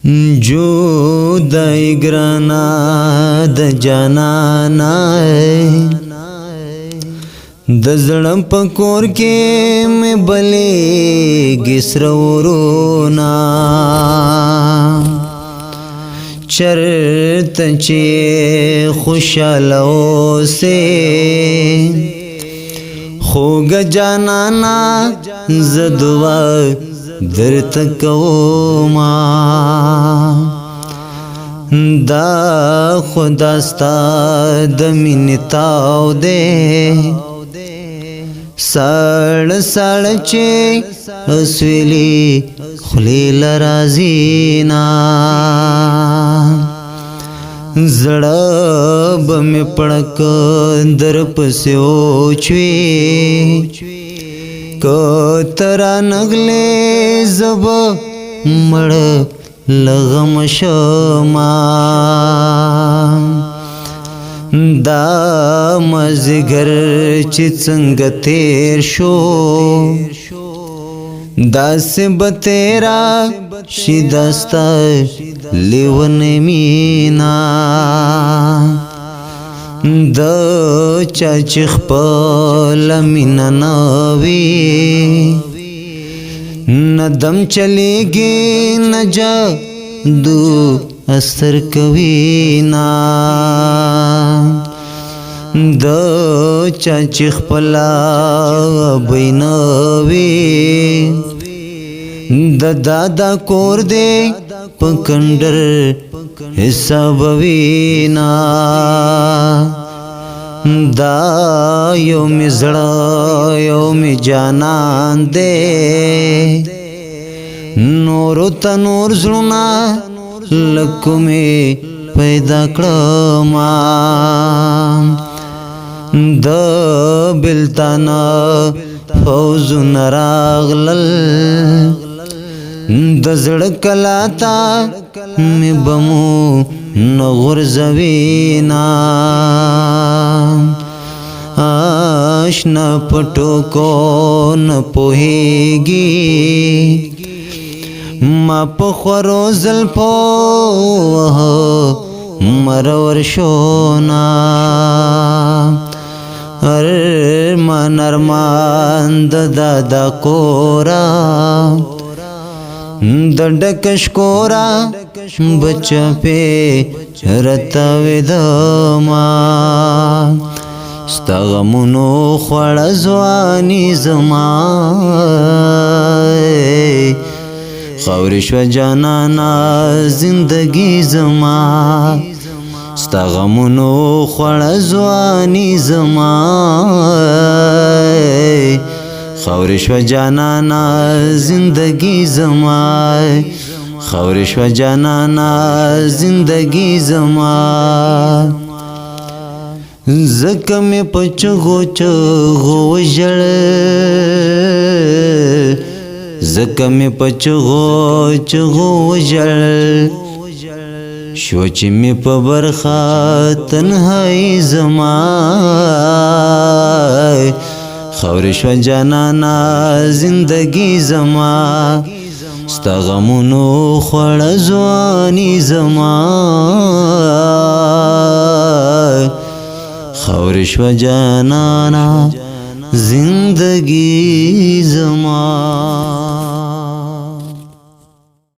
جدای ګرانا د جانانا، د زړه په کور کې مې بلې ګسر ورونا. چرته چې خوشاله اوسې خوږ جانانا، زه دعا درته کوما. دا خدا ستا د مینې تاو دی، سړ سړ چې اسویلی خلی لرازینا. زړه به مې پړک در پسې اوچوي، که ترا نغلې زب مړ لغم شما. دا مازیګر چې څنګه تیر شو، داسې به تیرا شي دستا لیونې مینا. د چا چې خپل مینه نه وي، نه دم چلیږي نه جادو اثر کوي نا. د چا چې خپل بینوي، د دادا کور دی په کندر حساب وینا. دا یو می زړه یو می جانان دی، نور ته نور زړونه لکو می پیدا کړم. د بلتانا فوزونه راغلل، د زړه کلا ته مې بمو نغورځوینا. آشنا پټو کو نه پوهیږي، ما په خورو زلفو مرور شونا. ارمان ارمان د دادا کورا، د ډکش کورا بچا پې رتاوي د ما. ستا غمونو خوړه ځواني زما، خاورې شوه جانانا زندگی زما. ستا غمونو خوړه ځواني زما، خاورې شوه جانانا زندگی زما. خاورې شوه جانانا زندگی زما. زکه مې په چغو چغو وژړل، زکه مې په چغو چغو وژړل، شو چې مې په برخه تنهایی زما. خاورې شوه جانانا زندگی زما، ستا غمونو خوړه ځواني زما. خاورې شوه جانانا زندگی زما.